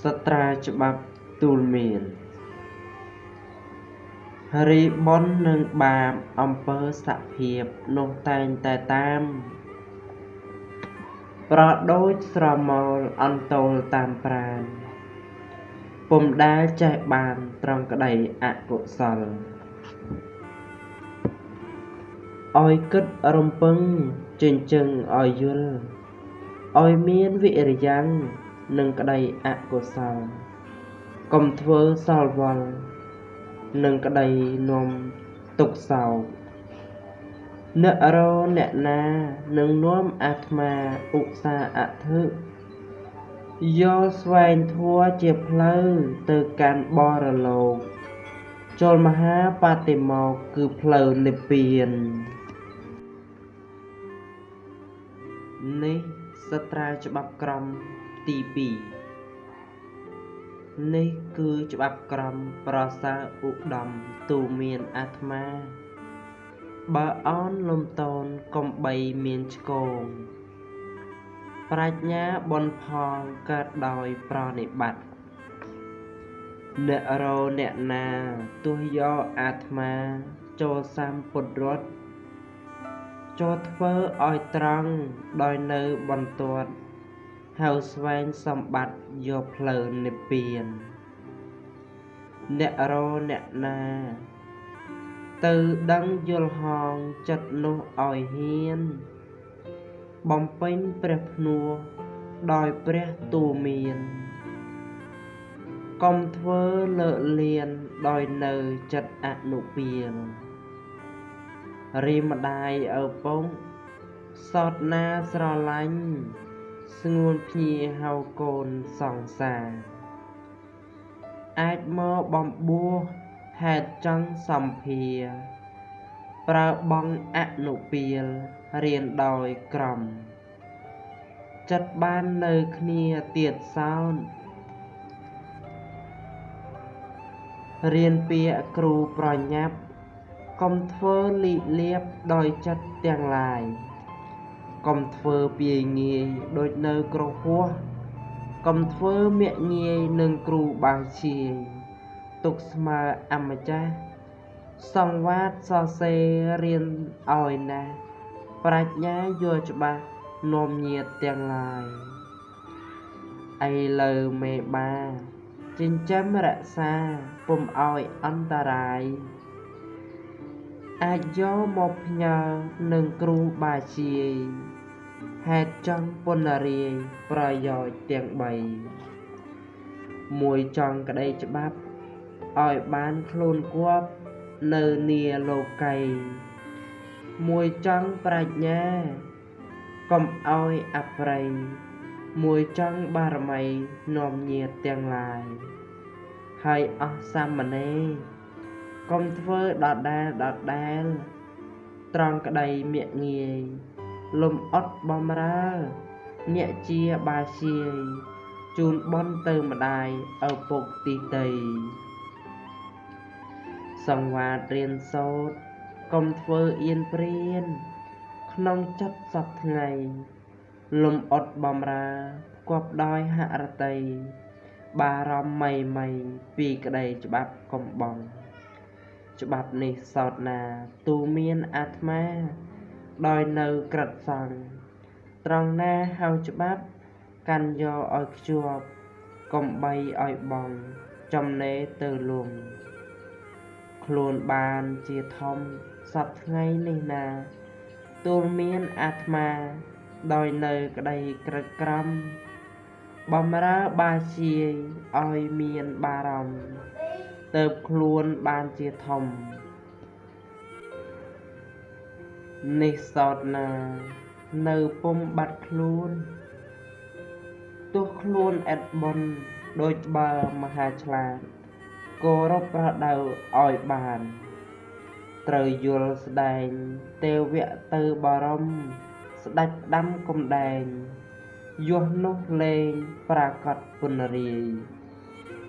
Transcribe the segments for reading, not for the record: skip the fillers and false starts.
សត្រាច្បាប់ទូន្មានរីបុណ្យនិងបាបអំពើសភាពនោះតែងតែតាមប្រដូចស្រមោលអន្ទោលតាមប្រាណពុំដែលចេះបានត្រង់ក្តីអកុសលឲ្យគិតរំពឹងជញ្ជឹងឲ្យយល់ឲ្យមានវិរិយ៉ាងនឹងក្តីអកុសលកុំធ្វើសល់វល់នឹងក្តីនាំទុក្ខសោកអ្នករអ្នកណានឹងនាំអាត្មាឧស្សាហ៍អធិយកស្វែងធัวជាផ្លូវទៅកាន់បរលោកចូលមហាបតិមោក្ខគឺផ្លូវនិព្វាននេះសត្រាច្បាប់ក្រមទី2នេះគឺច្បាប់ក្រមប្រសើរឧត្តមទូមានអាត្មាបើអនលំតនកំបីមានឆ្កងប្រាជ្ញាបុណ្យផលកើតដោយប្រណិប័តអ្នករអ្នកណាទោះយកអាត្មាចូលសម្ពុទ្ធរដ្ឋចូលធ្វើឲ្យត្រង់ដោយនៅបន្ទាត់ហៅស្វែងសម្បត្តិយកផ្លូវនិព្វានអ្នករអ្នកណាទៅដឹងយល់ហងចិត្តនោះឲ្យហ៊ានបំពេញព្រះភ្នួសដោយព្រះទូមានកុំធ្វើលើកលៀនដោយនៅចិត្តអនុពាលរីម្ដាយឪពុកសតណាស្រឡាញ់ស្ងួនភ្ញាហៅកូនសង្សារអាចមកបំបួសហេតុចង់សម្ភាប្រើបងអនុពាលរៀនដោយក្រមចិត្តបាននៅគ្នាទៀតសោនរៀនពាក្យគ្រូប្រញាប់កុំធ្វើលីលាបដោយចិត្តទាំងឡាយកុំធ្វើពាយងាយដូចនៅក្រហោះកុំធ្វើមាក់ងាយនឹងគ្រូបាជាយទុកស្មើអម្ចាស់សង្វាតសរសេររៀនឲ្យណាស់ប្រាជ្ញាយល់ច្បាស់នាំញាតិទាំងឡាយឥឡូវមេបាចិញ្ចឹមរក្សាពុំឲ្យអន្តរាយអាចយកមកផ្ញើនឹងគ្រូបាជាយហេតុចង់ពណរាយប្រយោជន៍ទាំង3មួយចង់ក្តីច្បាប់ឲ្យបានខ្លួនគប់នៅនាលោកីមួយចង់ប្រាជ្ញាកុំឲ្យអប្រិយមួយចង់បារមីនាំញាតិទាំងឡាយហើយអស់សាមណេរកុំធ្វើដដែលដដែលត្រង់ក្តីមាក់ងាយលំអត់បំរើអ្នកជាបាជាយជូនបុណ្យទៅម្ដាយឪពុកទីតីសង្វាតរៀនសូត្រកុំធ្វើអៀនព្រានក្នុងចិត្តសពថ្ងៃលំអត់បំរើគប់ដោយហរតីបារម្ភមីមីពីក្តីច្បាប់កំបងច្បាប់នេះសោតណាទូមានអាត្មាដោយនៅក្រិតសង្ឃត្រង់ណាហៅច្បាប់កាន់យកឲ្យខ្ជាប់កុំបីឲ្យបងចំណេរទៅលួងខ្លួនបានជាធំសពថ្ងៃនេះណាទូលមានអាត្មាដោយនៅក្តីក្រិតក្រំបំរើបាជាយឲ្យមានបារម្ភទៅខ្លួនបានជាធំនេះសោតណានៅពុំបាត់ខ្លួនទោះខ្លួនអត់បុណ្យដូចបើមហាឆ្លាតគោរពប្រដៅឲ្យបានត្រូវយល់ស្ដែងទេវៈទៅបរមស្ដេចផ្ដាំកំដែងយោះនោះលែងប្រាកដពណរាយ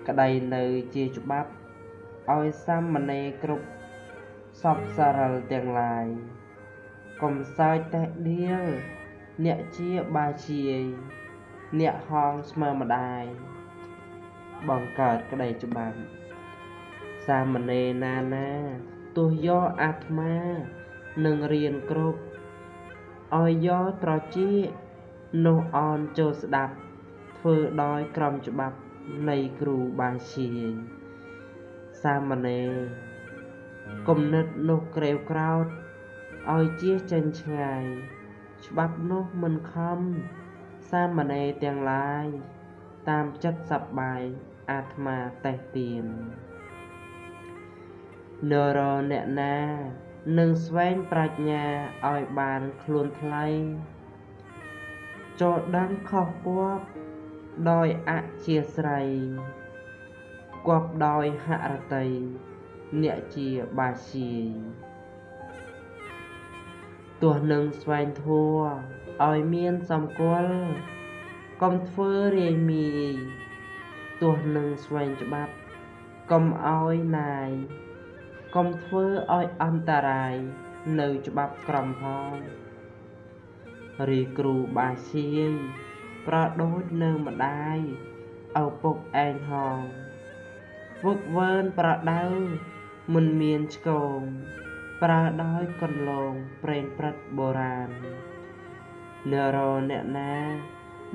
ក្តីនៅជាច្បាប់ឲ្យសាមណេរគ្រប់សពសារលទាំងឡាយកុំសើចតេះដៀលអ្នកជាបាជាយអ្នកហងស្មើម្ដាយ បង្កើតក្តីច្បាប់សាមណេរណាណាទោះយកអាត្មានឹងរៀនគ្រប់ឲ្យយកត្រចៀកនោះអនចូលស្ដាប់ធ្វើដោយក្រមច្បាប់នៃគ្រូបាជាយសាមណេរគំនិតនោះក្រេវក្រោធឲ្យជៀសចេញឆ្ងាយច្បាប់នោះមិនខំសាមណេរទាំងឡាយតាមចិត្តសប្បាយអាត្មាតេះទៀននរអ្នកណានឹងស្វែងប្រាជ្ញាឲ្យបានខ្លួនថ្លៃចូលដឹងខុសគប់ដោយអជាស្រ័យគប់ដោយហរតីអ្នកជាបាជាយទោះនឹងស្វែងធัวឲ្យមានសម្គាល់កុំធ្វើរាយមាយទោះនឹងស្វែងច្បាប់កុំឲ្យណាយកុំធ្វើឲ្យអន្តរាយនៅច្បាប់ក្រមផងរីគ្រូបាជាយប្រដូចនៅម្ដាយឪពុកឯងហងវឹកវើនប្រដៅមិនមានឆ្គងប្រើដោយកន្លងប្រេងព្រឹត្តបុរាណនរអ្នកណា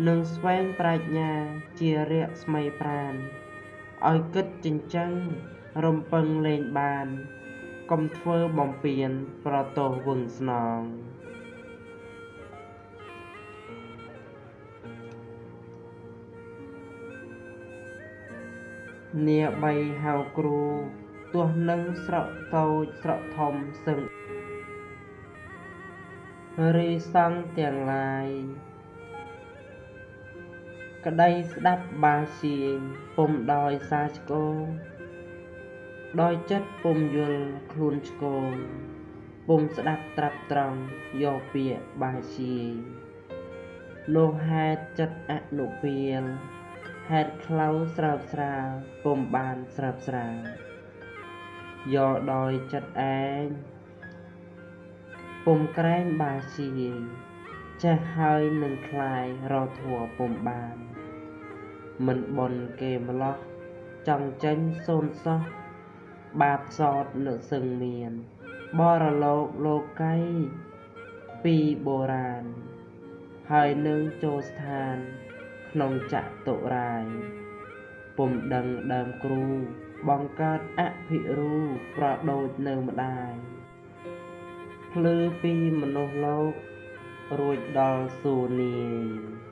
នឹងស្វែងប្រាជ្ញាជារស្មីប្រាណឲ្យគិតចិញ្ចឹងរំពឹងលេងបានកុំធ្វើបំពានប្រទោសវឹងស្នងនាបីហៅគ្រូទោះនឹងស្រុកតូចស្រុកធំសឹងរីសង្ឃទាំងឡាយក្តីស្ដាប់បាជាយពុំដោយសារឆ្គងដោយចិត្តពុំយល់ខ្លួនឆ្គងពុំស្ដាប់ត្រាប់ត្រង់យកពាក្យបាជាយនោះហេតុចិត្តអនុពាលហេតុខ្លៅស្រើបស្រាលពុំបានស្រើបស្រាលយកដោយចិត្តឯងពុំក្រែងបាជាយចេះហើយនឹងคลายរកធัวពុំបានមិនបនគេម្លោះចង់ចេញសូនសោះបាបសតនៅសឹងមានបរលោកលោកីពីបុរាណហើយនឹងចូលស្ថានក្នុងចតុរាយពុំដឹងដើមគ្រូបង្កើតអភិរូប្រដូចនៅម្ដាយភ្លឺពីមនុស្សលោករួចដល់សួនាយ